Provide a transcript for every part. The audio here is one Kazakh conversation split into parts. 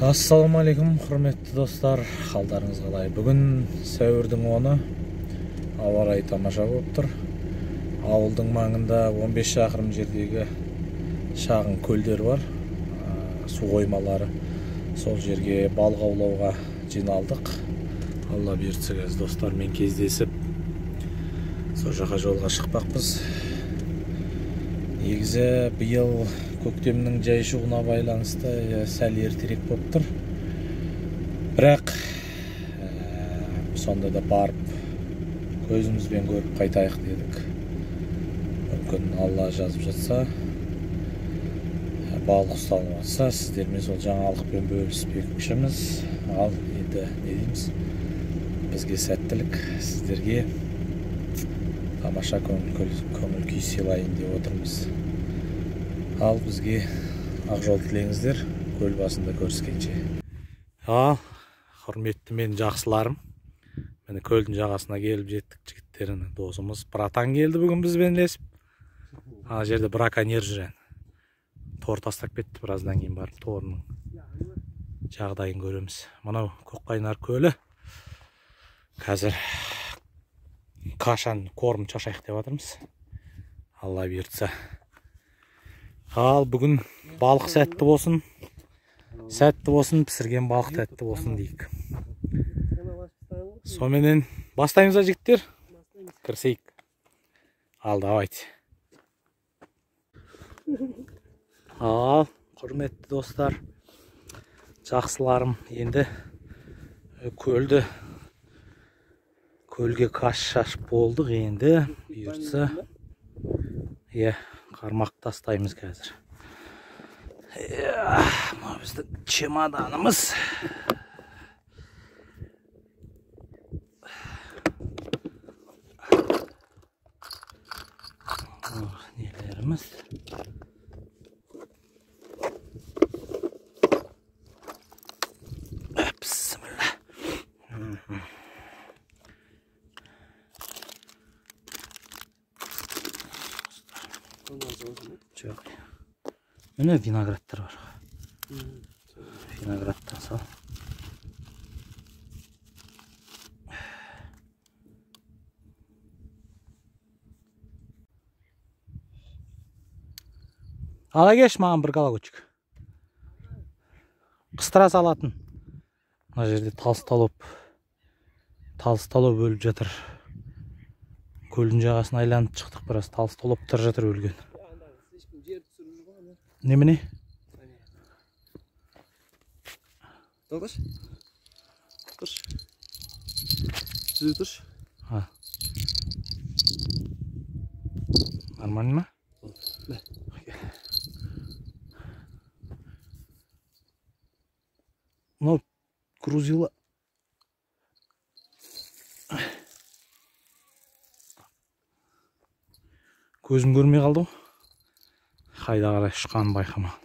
Ассалаумағалейкум, құрметті достар, қалдарыңыз қалай? Бүгін сәуірдің 10-ы, ауа райы тамаша болып тұр. Ауылдың маңында 15 шақырым жердегі шағын көлдер бар, су қоймалары. Сол жерге балық аулауға жиналдық. Алла бұйыртса, қазір достармен кездесіп, сол жаққа жолға шықпақпыз. Негізі биыл көктемнің жай шығуына байланысты сәл ертерек болып тұр. Бірақ сонда да барып көзімізбен көріп қайтайық дедік. Мүмкін Алла жазып жатса, балық ұсталып жатса, сіздермен сол жаңалықпен бөліспекшіміз. Ал енді не дейміз? Бізге сәттілік, сіздерге тамаша көңіл күй сыйлайын деп отырмыз. Ал бізге ақ жол тілеңіздер, көл басында көріскенше. Ал, құрметті мен жақсыларым, міне көлдің жағасына келіп жеттік, жігіттер, досымыз братан келді бүгін бізбен ілесіп. Ана жерде браконьер жүр. Тор тастап кетті, біраздан кейін барып торының жағдайын көреміз. Мынау Көкқайнар көлі. Қазір кашан корм шашайық деп жатырмыз. Алла бұйыртса. Ал бүгін балық сәтті болсын. Сәтті болсын, пісірген балық тәтті болсын дейік. Соменен бастаймыз ба, жігіттер? Кірісейік. Ал, давайте. Ал, құрметті достар, жақсыларым, енді көлге каш шашып болдық, енді бұйыртса, иә, қармақ тастаймыз қазір. Мынау біздің чемоданымыз. Нелеріміз. Бісміллә. Жоқ. Міне виноградтар бар. Виноградтан сал. Ала кеш маған бір колокольчик. Қыстыра салатын. Мына жерде толстолоб өліп жатыр. Көлдің жағасын айланып шықтық, біраз толстолобтар жатыр өлген. Немене? Тоқташы. Тұршы. Түзу тұршы. Нормально ма? Мынау грузила. Көзім көрмей қалды ғой. Қайда қарай ұшқанын байқамаған.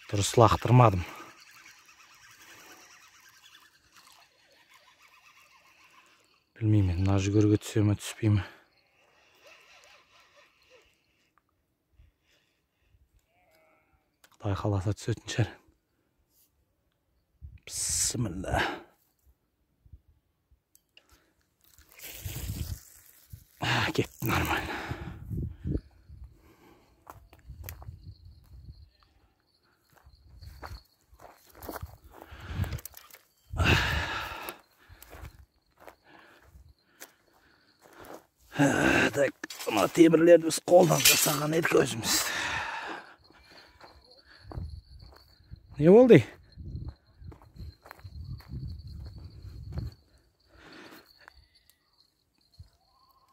Дұрыс лақтырмадым. Білмеймін, мына жүгерге түсе ме, түспей ме. Құдай қаласа түсетін шығар. Бісміллә. Кетті нормально. Так, мына темірлерді біз қолдан жасаған едік өзіміз. Не болды?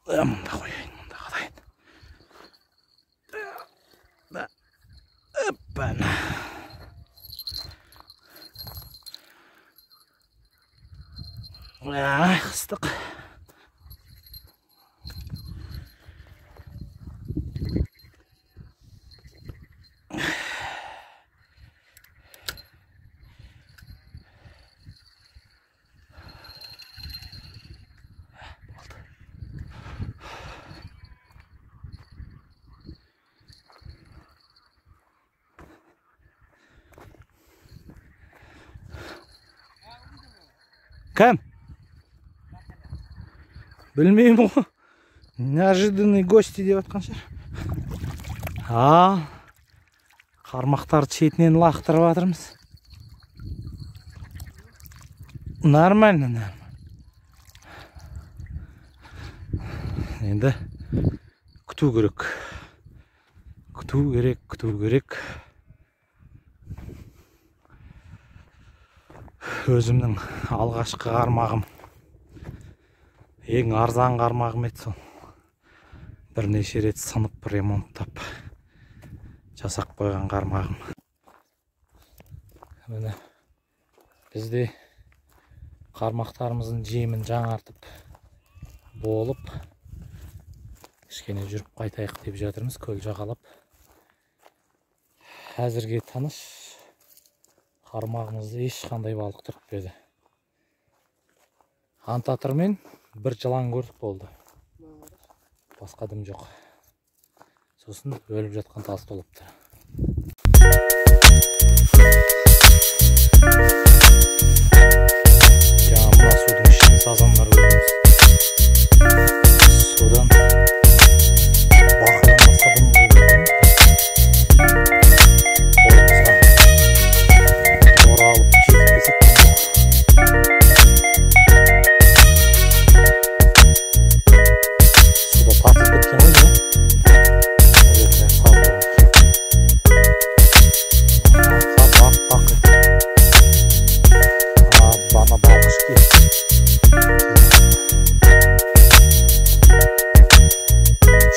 Мында қояйын, мында қадайын. Оппана. Қыстық. Кім? Білмеймін ғой. Неожиданный гости деп жатқан шығар. Ал қармақтарды шетінен лақтырып жатырмыз. Нормально, нормально. Енді күту керек. Күту керек, күту керек. Өзімнің алғашқы қармағым. Ең арзан қармағым еді сол. Бірнеше рет сынып ремонттап жасап қойған қармағым. Міне бізде қармақтарымыздың жемін жаңартып болып кішкене жүріп қайтайық деп жатырмыз, көл жағалап. Әзірге тыныш, қармағымызды ешқандай балық түртпеді. Антатырмен бір жылан көрдік болды. Басқа дым жоқ. Сосын өліп жатқан тас толыпты. Жаңа мына судың ішінен сазандар көрдіміз. Содан бақыдан басқа дым көрмедім. Қолымызға оралып жетпесек дым жоқ. Суда тартылып кеткен ғой, не? Наверное, саз болып. Аппақ екен. Ана балықшы келді.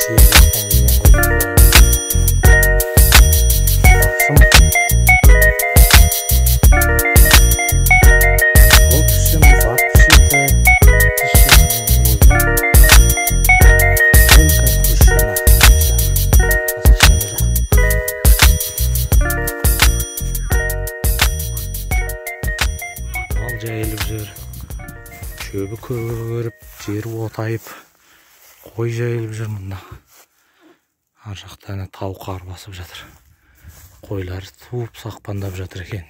Жер жақтан келген ғой. В общем, вообще-то тишина можно. Только тишина. Всё. Басқа ештеңе жоқ. Мал жайылып жүр. Шөбі көгеріп, жері отайып, қой жайылып жүр мында. Ар жақта әне тау қар басып жатыр. Қойлар туып сақпандап жатыр екен.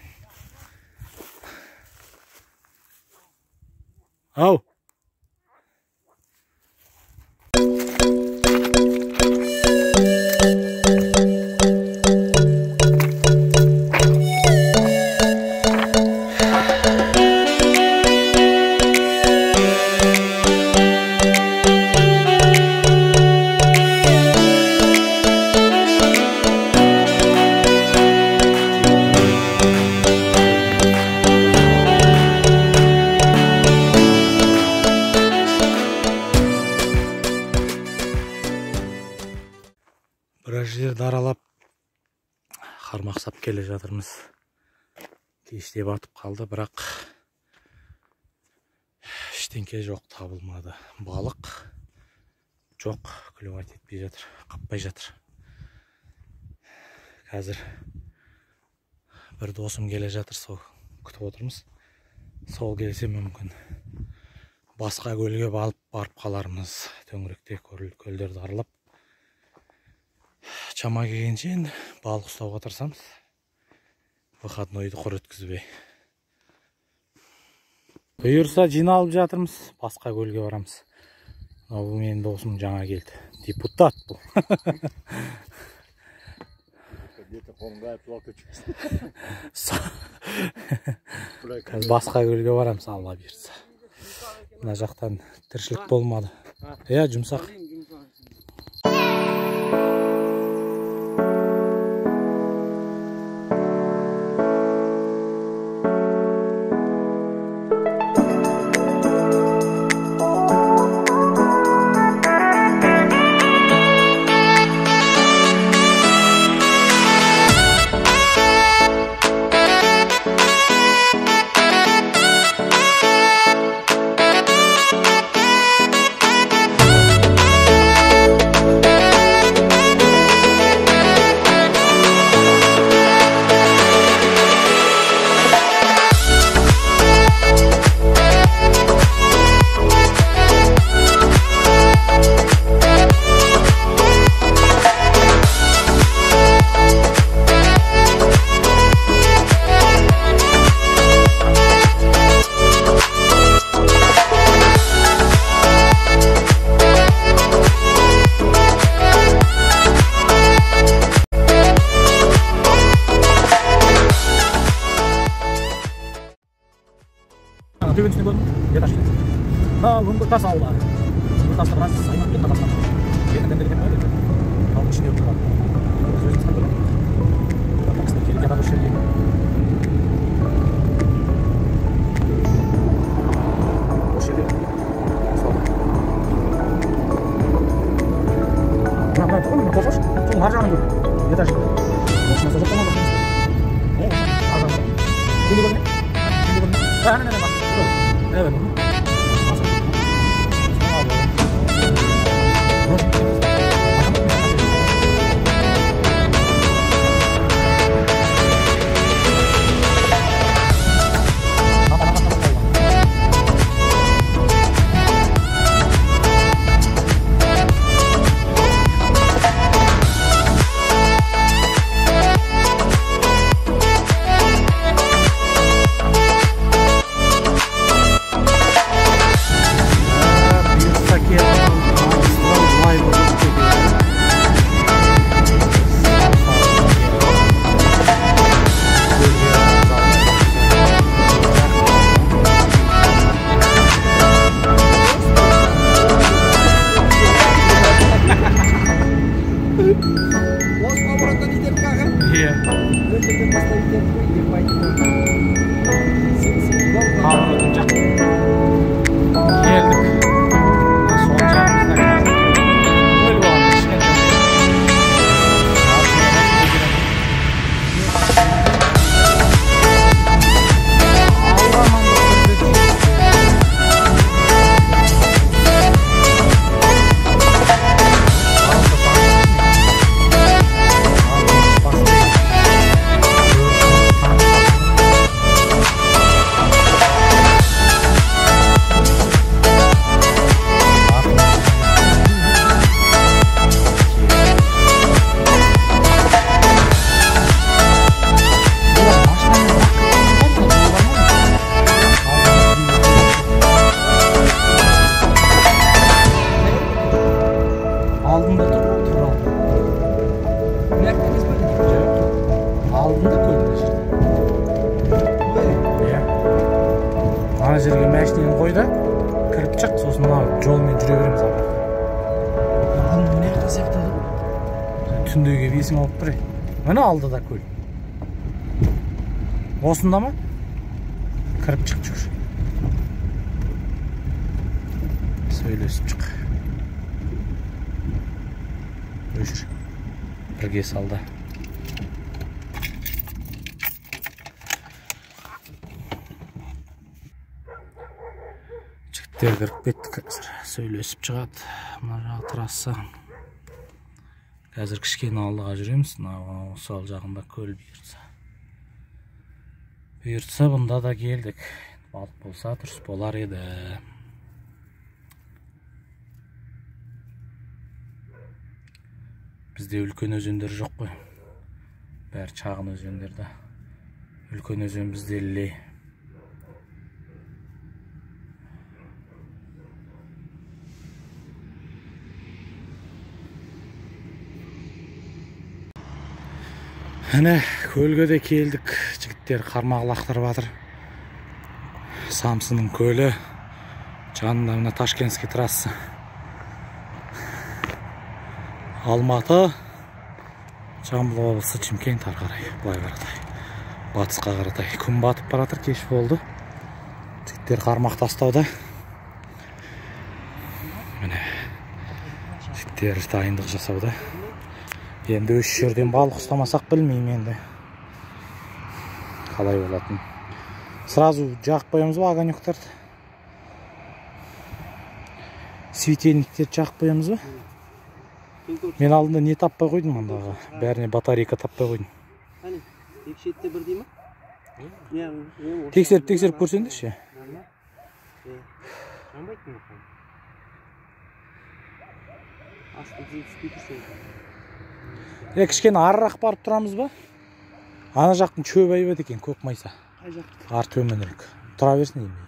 Ау! Біраз жерді аралап қармақ сап келе жатырмыз. Кеште батып қалды, бірақ ештеңке жоқ, табылмады. Балық жоқ, клевать етпей жатыр, қаппай жатыр. Қазір бір досым келе жатыр, сол күтіп отырмыз. Сол келсе мүмкін басқа көлге алып барып қалармыз. Төңіректе көлдерді аралап шама келгенше енді балық ұстауға тырысамыз. Выходнойды құр өткізбей. Бұйырса жиналып жатырмыз, басқа көлге барамыз. Мынау менің досым жаңа келді. Депутат бұл. Қазір басқа көлге барамыз, Алла бұйыртса. Мына жақтан тіршілік болмады. Иә, жұмсақ. Көлдің үстіне көрдің? Этаж. Мына Өңгіртас ауылы. Өңгіртаста біраз аймақ пен Татарстан. Жердің дәндегі деп қояды. Таудың ішінде отырған. Біз өзіміз қандай көрдік. Мына кісілер келіп жатады осы жерге. Осы жерде. Сол. Мына тұр ғой, мына қосылшы. Соның ар жағынан көр. Этаж. Осында сол жақта ма? Ар жағында. Сен де көрдің бе? Сен де көрдің бе? Әне, әне, бас. Әне, әне. Міне алдыда көл. Осында ма? Кіріп шық, жүр. Сөйлесіп шық. Өшір. Бірге салды. Жігіттер кіріп кетті қазір. Сөйлесіп шығады. Мына жағы трасса. Қазір кішкене алдыға жүреміз. Мына сол жағында көл бұйыртса. Бұйыртса бұнда да келдік. Балық болса дұрыс болар еді. Бізде үлкен өзендер жоқ қой. Бәрі шағын өзендер да. Үлкен өзен бізде Іле. Әне көлге де келдік. Жігіттер қармақ лақтырып жатыр. Самсының көлі. Жанында мына Ташкентский трасса. Алматы, Жамбыл облысы, Шымкент ары қарай, былай қаратай. Батысқа қаратай. Күн батып бара жатыр, кеш болды. Жігіттер қармақ тастауда. Міне. Жігіттер дайындық жасауда. Енді үш жерден балық ұстамасақ білмеймін енді. Қалай болатын. Сразу жағып қоямыз ба огонёктарды? Светильниктерді жағып қоямыз ба? Мен алдында не таппай қойдым андағы. Бәріне батарейка таппай қойдым. Әне, екі шетте бірдей ма? Тексеріп, тексеріп көрсеңдерші. Кішкене арырақ барып тұрамыз ба? Ана жақтың шөбі әйбат екен, көк майса. Қай жақтың? Ар төменірек. Тұра берсін деймін.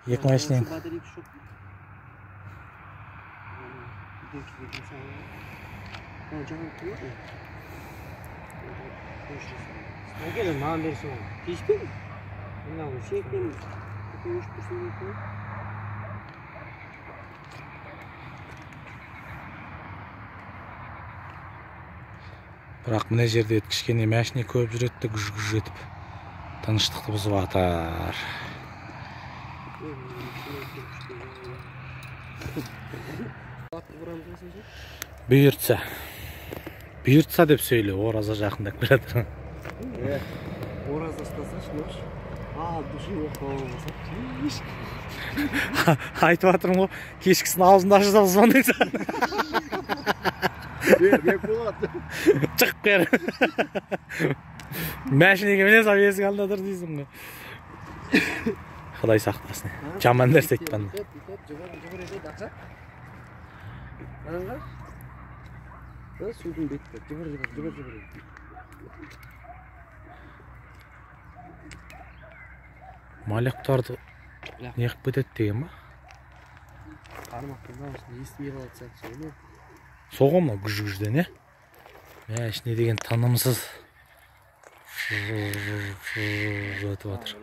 Екі машинаны. Маған берсін. Тиіспеймін. Өшіп тұрса керек қой. Бірақ мына жерде кішкене мәшине көп жүреді де гүж-гүж етіп тыныштықты бұзып жатыр. Бұйыртса. Бұйыртса деп сөйле, ораза жақындап келе жатыр. Ораза ұстасашы, наш. А, души оқып. Айтып жатырмын ғой, кешкісін аузыңды аша салып звондайсың. Бек болады. Шығып бер. Мәшинеге міне салып есік алдында тұр дейсің ғой. Құдай сақтасын. Жаман нәрсе айтпаңдар. Жыбыр етеді ақша. Аңға. Судың беті. Жыбыр жыбыр жыбыр жыбыр. Маляктарды неғып кетеді деген ба? Қармақтың дауысын естімей қалады сияқты. Сол ғой мынау гүж-гүжден, е? Мәшине деген тынымсыз өтіп жатыр.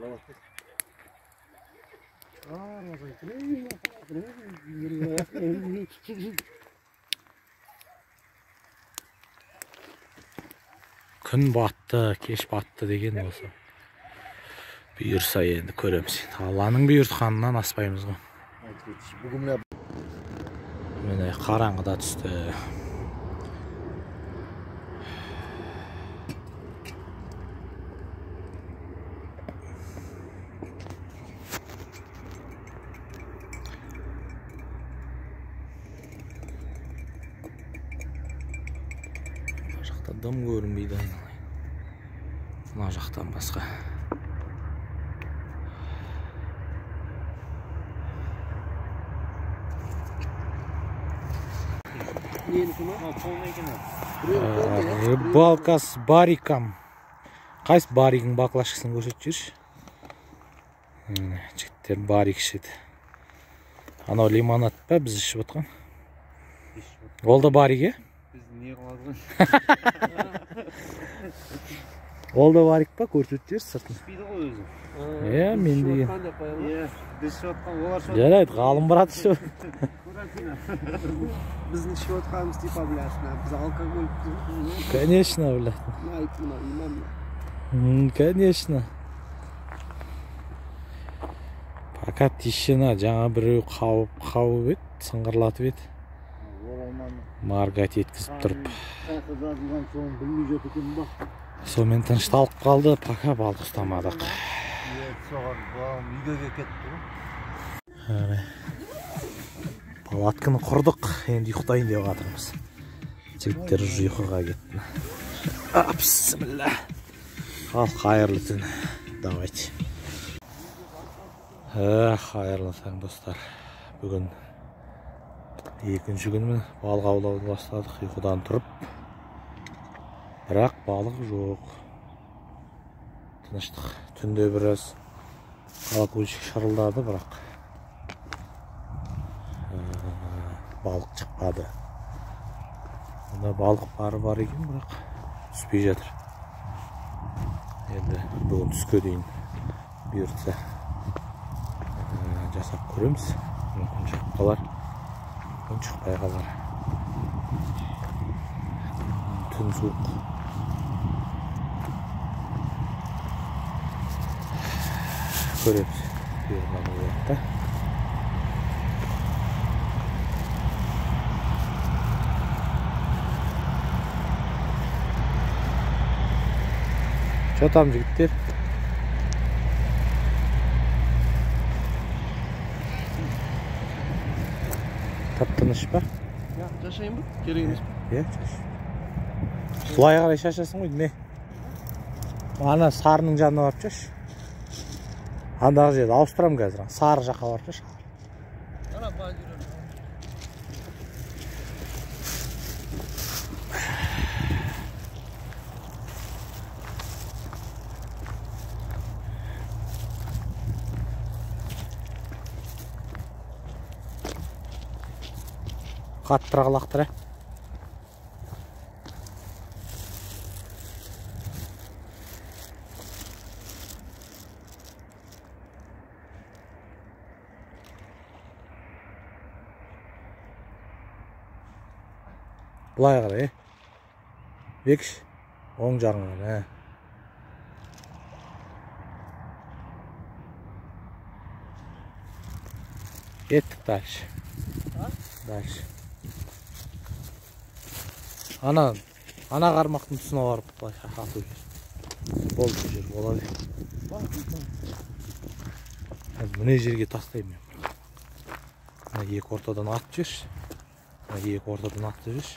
Күн батты, кеш батты деген осы. Бұйырса енді көреміз. Алланың бұйыртқанынан аспаймыз ғой. Міне қараңғыда түсті. Мына жақта дым көрінбейді айналайын. Мына жақтан басқа. Рыбалка с бариком. Қайсы баригің баклашкасын көрсетіп жіберші. Жігіттер барик ішеді. Анау лимонад па біз ішіп отқан? Ол да барик, е? Біз не қылады ғой? Ол да барик па? Көрсетіп жіберші сыртын. Ішпейді ғой өзі. Е, мен деген. Е, біз ішіп отқан, олар ішіп. Жарайды, ғалым брат ішіп. Біздің ішіп отқанымыз типа, блядь, біз алкоголь. Конечно, блядь. Конечно. Пока тишина, жаңа біреу қауып еді, сыңғырлатып еді. Маргать еткізіп тұрып. Сонымен тынышталып қалды, пока балық ұстамадық. Палатканы құрдық, енді ұйықтайын деп жатырмыз. Жігіттер уже ұйқыға кетті. Бісміллә. Ал қайырлы түн. Давайте. Қайырлы таң, достар. Бүгін екінші күніміз балық аулауды бастадық, ұйқыдан тұрып. Бірақ балық жоқ. Тыныштық. Түнде біраз колокольчик шырылдады, бірақ балық шықпады. Онда балық бар екен, бірақ түспей жатыр. Енді бүгін түске дейін бұйыртса жасап көреміз. Мүмкін шығып қалар, мүмкін шықпай қалар. Түн суық. Көреміз. Бұйырған болады да. Что там, жігіттер? Тап-тыныш па? Шашайын ба? Керек емес па? Иә, шаш. Былай қарай шашасың ғой, не? Ана сарының жанына барып шаш. Андағы жерді ауыстырамын қазір. Сары жаққа барып шаш. Ана былай жүремін. Қаттырақ лақтыр, ә? Былай қарай, Бекіш, оң жағыңа қарай. Кеттік дальше. Дальше. Ана қармақтың тұсына барып былай ату жер. Болды, бұл жер болады. Қазір мына жерге тастаймын мен. Мына екі ортадан атып жіберші. Мына екі ортадан атып жіберші.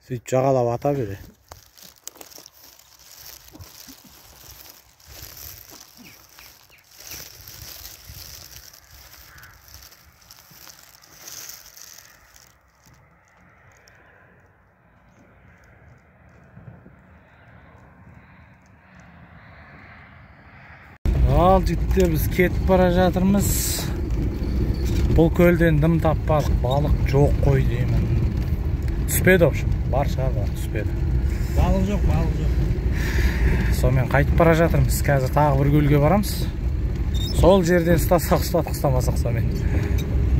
Сөйтіп жағалап ата бере. Ал жігіттер, біз кетіп бара жатырмыз. Бұл көлден дым таппадық, балық жоқ қой деймін. Түспеді, в общем. Бар шығар, бар, түспеді. Балық жоқ, балық жоқ. Сонымен қайтып бара жатырмыз. Қазір тағы бір көлге барамыз. Сол жерден ұстасақ ұстадық, ұстамасақ сонымен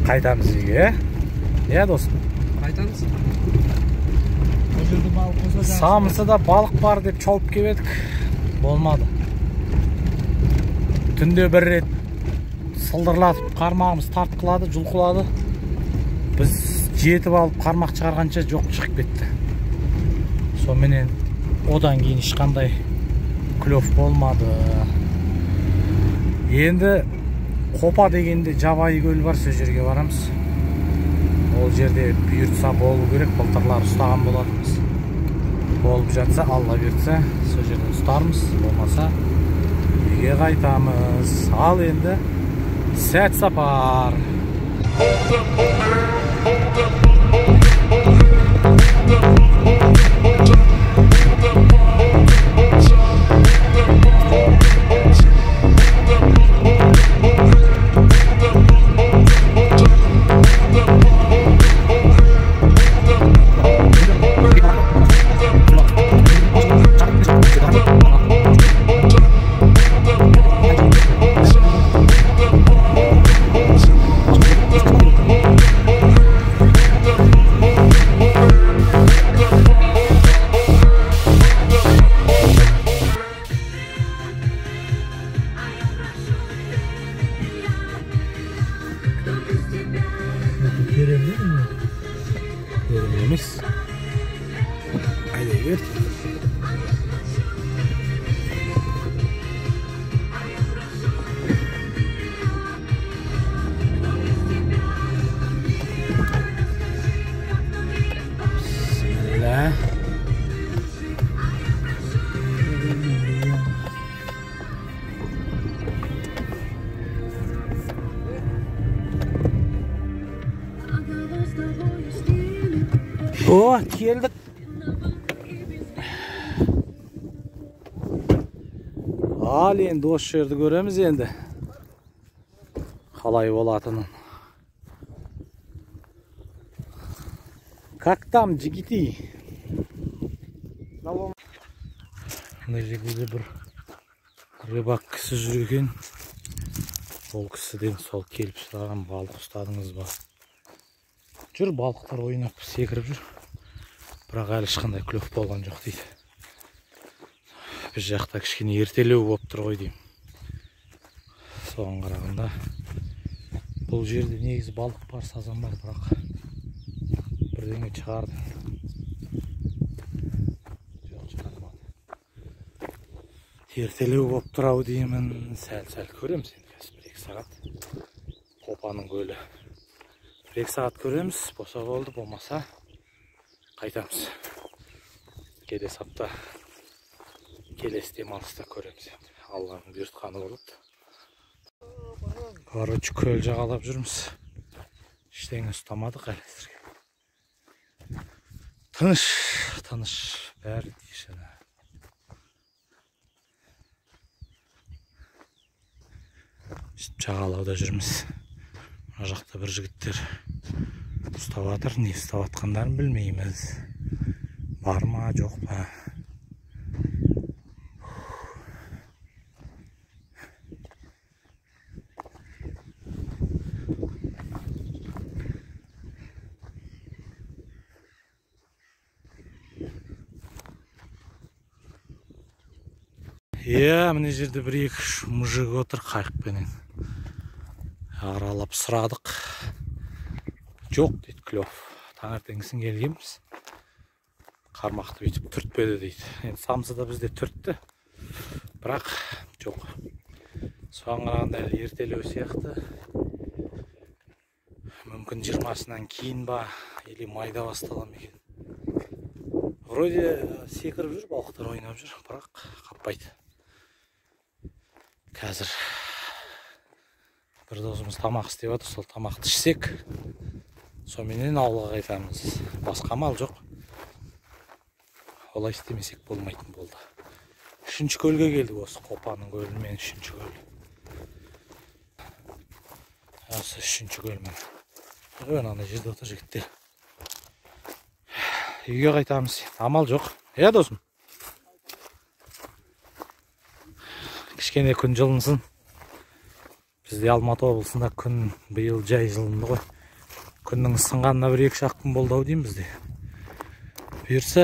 қайтамыз үйге. Иә, досым? Қайтамыз. Ол жерде балық болса, Самсыда балық бар деп шауып келіп едік. Болмады. Түнде бір рет сылдырлатып қармағымыз тартқылады, жұлқылады. Біз жетіп алып қармақ шығарғанша жоқ шығып кетті. Соменен одан кейін ешқандай клев болмады. Енді Қопа дегенде жабайы көл бар, сол жерге барамыз. Ол жерде бұйыртса болу керек, былтырлар ұстаған болатынбыз. Болып жатса, Алла бұйыртса, сол жерден ұстармыз, болмаса үйге қайтамыз. Ал енді сәт сапар. О, келдік. Ал енді осы жерді көреміз енді. Қалай болатынын. Как там, жігіти? Мына жерде де бір рыбак кісі жүр екен. Ол кісіден сол келіп сұраған, балық ұстадыңыз ба? Жүр, балықтар ойнап секіріп жүр. Бірақ әлі ешқандай клев болған жоқ дейді. Біз жақта кішкене ертелеу болып тұр ғой деймін. Соған қарағанда бұл жерде негізі балық бар, сазан бар, бірақ бірдеңе шығарды. Жоқ, шығармады. Ертелеу болып тұр ау деймін. Сәл-сәл көреміз енді қазір 1-2 сағат. Қопаның көлі. 1-2 сағат көреміз, болса болды, болмаса Қайтамыз. Келесі апта, келесі демалыста көреміз енді. Алланың бұйыртқаны болады. Короче, көл жағалап жүрміз. Ештеңе ұстамадық әлі әзірге. Тыныш, тыныш, бәрі тишина. Сөйтіп жағалауда жүрміз. Мына жақта бір жігіттер ұстап жатыр. Не ұстап жатқандарын білмейміз. Бар ма, жоқ па? Иә, мына жерде бір екі үш мужик отыр қайықпенен. Аралап сұрадық. Жоқ дейді, клев. Таңертеңгісін келгенбіз. Қармақты бүйтіп түртпеді дейді. Енді самсы да бізде түртті. Бірақ жоқ. Соған қарағанда әлі ертелеу сияқты. Мүмкін 20-сынан кейін ба, или майда бастала ма екен. Вроде секіріп жүр, балықтар ойнап жүр, бірақ қаппайды. Қазір бір досымыз тамақ істеп жатыр, сол тамақты ішсек, соменен ауылға қайтамыз. Басқа мал жоқ. Олай істемесек болмайтын болды. Үшінші көлге келдік, осы Қопаның көлімен үшінші көл. Осы үшінші көлмен. Ана жерде отыр жігіттер. Үйге қайтамыз. Амал жоқ. Иә, досым. Кішкене күн жылынсын. Бізде Алматы облысында күн биыл жай жылынды ғой. Күннің ысынғанына бір екі-үш күн болды ау деймін бізде. Бұйырса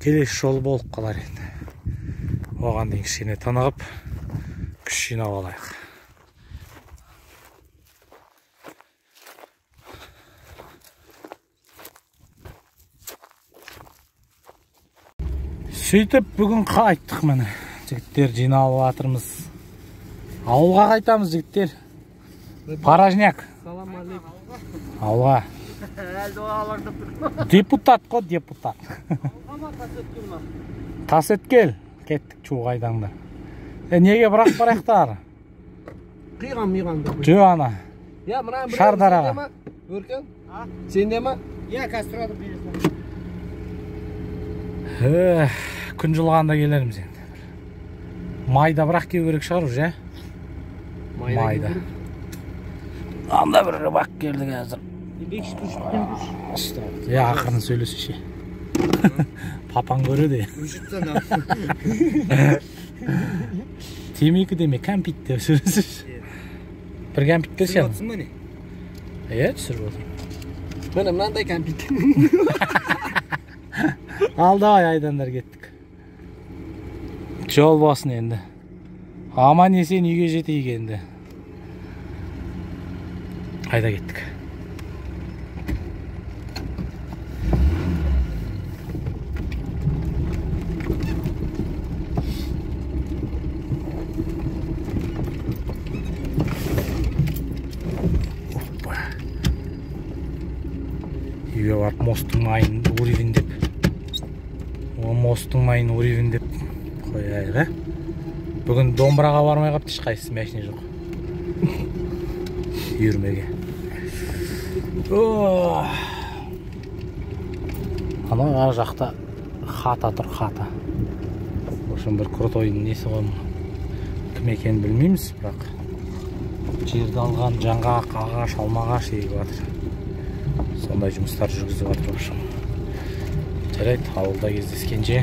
келесі жолы болып қалар енді. Оған дейін кішкене тынығып, күш жинап алайық. Сөйтіп бүгін қайттық міне. Жігіттер жиналып жатырмыз. Ауылға қайтамыз жігіттер. Порожняк. Салам алейкум. Ауылға. Депутат қой, депутат. Тас еткел. Кеттік чуға айдаңдар. Неге бірақ барайық та ары? Қиған миған. Жо ана. Шардараға. Өркен? Сенде ма? Иә, қазір тұрады бересің. Күн жылғанда келерміз енді. Майда бірақ келу керек шығар уже, Майда. Анда бір рыбак келді қазір. Иә, ақырын сөйлесейші. Папаң көреді. Темекі деме, кәмпит деп сөйлесейші. Бір кәмпит берші. Иә, түсіріп отырмын. Міне мынандай кәмпит. Ал давай айдандар кеттік. Жол болсын енді. Аман есен үйге жетейік енді. Қайда кеттік? Опа. Үйге барып мосттың майын уривін деп. Мосттың майын уривін деп қояйық, ә? Бүгін домбыраға бармай қапты, ешқайсысы мәшине жоқ. Үйірмеге. Анау ар жақта хата тұр, хата. Ошон бір крутойдың несі ғой. Кім екенін білмейміз, бірақ жерді алған жаңғақ, ағаш, алмағаш егіп жатыр. Сондай жұмыстар жүргізіп жатыр, в общем. Жарайды, ауылда кездескенше.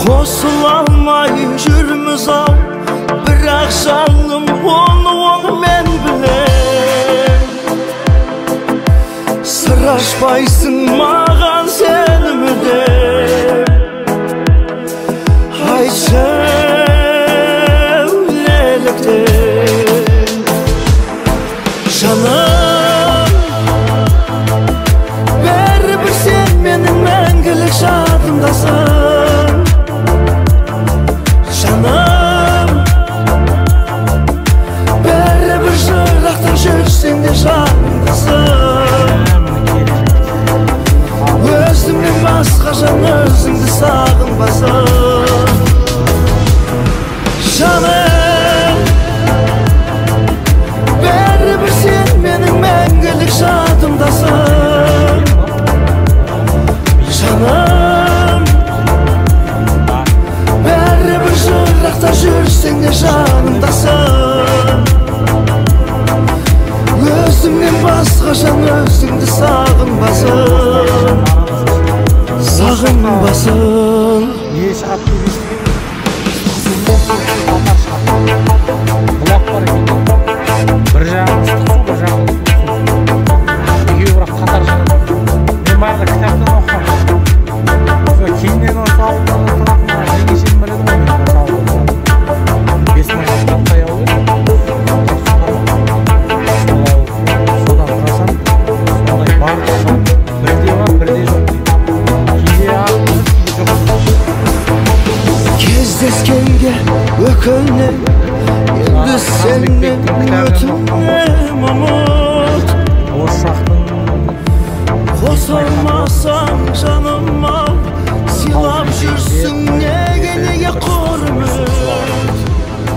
Қосыла алмай жүрміз ау, бірақ жаным оны мен білем. Сыр ашпайсың маған сен мүлдем. Айтшы неліктен, жаным, бәрібір сен менің мәңгілік жадымдасың. Жаным, бәрібір жырақта жүрсең де жанымдасың. Өзімнен басқа жан өзіңді сағынбасын. Жаным, бәрібір сен менің мәңгілік жадымдасың. Жаным, бәрібір жырақта жүрсең де жанымдасың. Өзімнен басқа жан өзіңді сағынбасын. Сағынбасын. Не шығады деп естіген? Бұлақ бар екен. Бір жағы ыстық су, бір жағы суық су. Екеуі бірақ қатар шығады. Мен баяғыда кітаптан оқығанмын. Сол кейіннен осы ауылда тұратын жеңешем бар еді ғой, менің осы ауылда тұратын. 5000 жастан ауыл еді. Сол ауыл, содан сұрасам, сондай бар шығады. Бірде бар, бірде жоқ дейді. Кейде ақ, кейде жоқ. Кездескенге өкінем, енді сенен өтінем ұмыт. Осы жақтың Қосылмасаң жаным ау, сыйлап жүрсің неге, неге құрмет.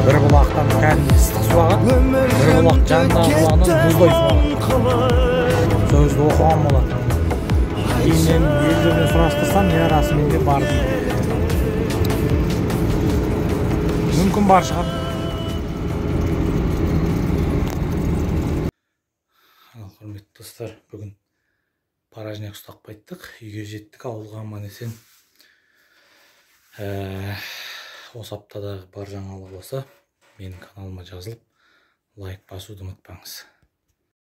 Бір бұлақтан кәдімгі ыстық су ағады, бір бұлақ жанындағы бұлағынан мұздай су ағады. Сол кезде оқыған болатын. Кейіннен елдерден сұрастырсам, иә, расымен де бар дейді. Мүмкін бар шығар. Ал, құрметті достар, бүгін порожняк ұстап қайттық, үйге жеттік, ауылға аман есен. Осы аптадағы бар жаңалық осы. Менің каналыма жазылып, лайк басуды ұмытпаңыз.